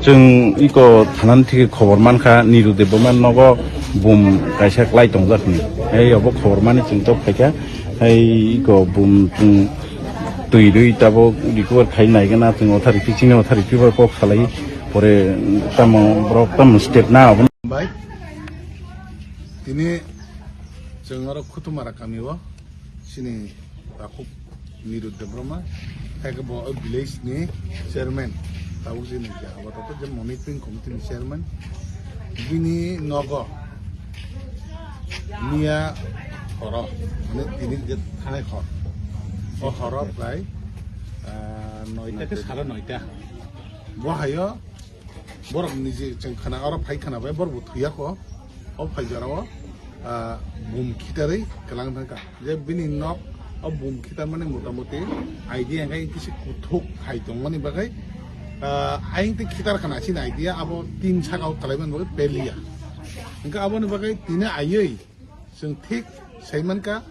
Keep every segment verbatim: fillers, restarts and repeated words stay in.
Chwng iko thanani thiki khobor mankha, Niru Debbarma nogo bum kaisa klai tongjak hinwi. Hai obo khobor mani chwng tok phaikha. Hai iko bum chwng twi rwi tabuk recover khai naigana chwng authority, chini authority bai kok salai. Pore tamo borok tamo step na obo. Bai, tini chwng oro Khutumara kami o chini takhuk Niru Debbarma, hai khe bo o village ni chairman, tabuk chini je abato je monitoring committee ni chairman, bini nogo miya horo, mane tini je thanai hor, o horo prai, ah, noita khe sare noita. Bo hayo borok niji chwng khana, oro phai khana bai borok bo thwiya kho. O phai jora o, ah, bum khitarwi kwlang thangkha. Je bini nok o bum khitar mani motamoti idea hwnkhe kisi kuthuk hai tongmani bagwi, ah, ayang tei khitar khana chini idea abo tin saka o kwlai mani bagwi peliya. Hwnkhe aboni bagwi tini aiwi chwng thik sai mankha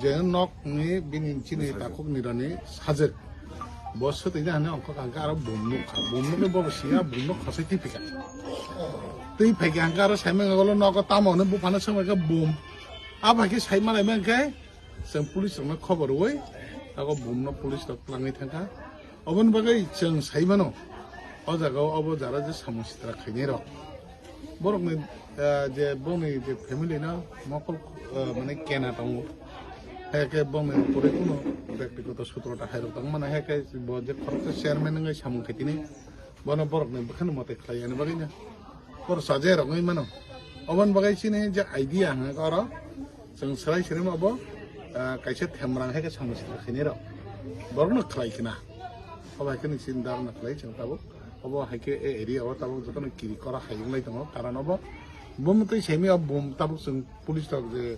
je nok ni bini chini takhuk nirani sajwk. Bo swtwi na hwnwi ongkha hwnkhe aro bum nukha. Bum nukhe bo siya bum no khosai twi phikha. Twi phaikhe hwnkhe aro saimang golo nogo tamo hwnwi buphano swngmai khe bum. Abo hai khe sai malai mankhe chwng police rokno khobor rwui abo bum no police rok twlangwi thangkha. Oboni bagwi chwng sai mano o jaga o obo jara je samung sitra khainai rok. Borokni, ah, je bongni je family no mokol, ah, mane kena tongo. Hai khe bongni pore kuno bektigoto sutro ta hai rok tong mano, hai khe bo je khoroksa chairman wngwi samung khaitini bono borokni bwkhano mote khlai yani bagwi no. Boro sajai rok wngwi mano. Oboni bagwi chini je idea hwnka oro chwng swrai swrai ma bo, ah, kaisa themrang hai khe samung sitra khainai rok. Borokno khlai khna. Obo hai khe ni chini dharna khlai chwng tabuk. Obo hai khe e area o tabuk jotono kiri kora hai wng lai tongo, karon obo bumtwi saimaya bum tabuk chwng police rok je,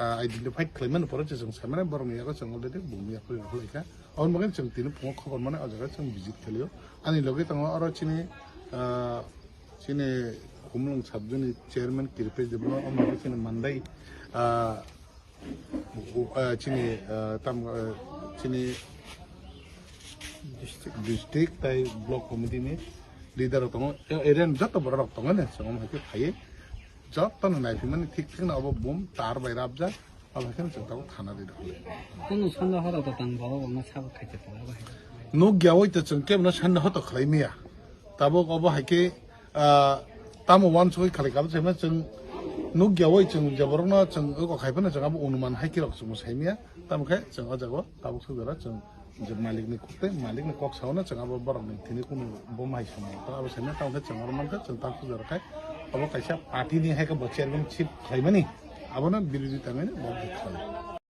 ah, identify khlai mani pore je chwng sai mani borokni yago chwng already bum yakuri rok lai kha. Aboni bagwi chwng tini phungo khobor mani o jaga chwng visit khlaio. Ani logi tongo oro chini, ah, chini Khumulwng sub zone ni chairman Kripesh Debbarma, omo chini mandai, ah, Ah, chini, ah, tam, ah, chini district, district tai block committee ni leader rok tongo, area ni joto borok rok tongo ne, chwng hai khe phaiwi joto no naiphimani thik thik no obo bum tar bai rabjak, abo hai khe chwng tabuk thana ri rok le. Kunu sanda horo to tang ba obo ma sabo khaite to abo hai. Nuk ya oi to chwng kebo no sanda hoto khlai maya. Tabuk obo hai khe, ah, tamo uansugui khalai kabo se hwnba chwng nukya oi chwng je borokno chwng eko khai phano chwng abo onuman hai khe rok chwngbo sai maya. Tamo khe chwng o jaga o tabuk sujaro chwng je malikni kok tei malikni kok saono chwng abo borokni thini kunu bo hai samung tong abo sai maya. Tamo khe chwng oro mankha chwng tabuk sujaro khai obo kaisa party ni hai khe bo chairman chief khlaimani abono birodita hinwi bo khlai.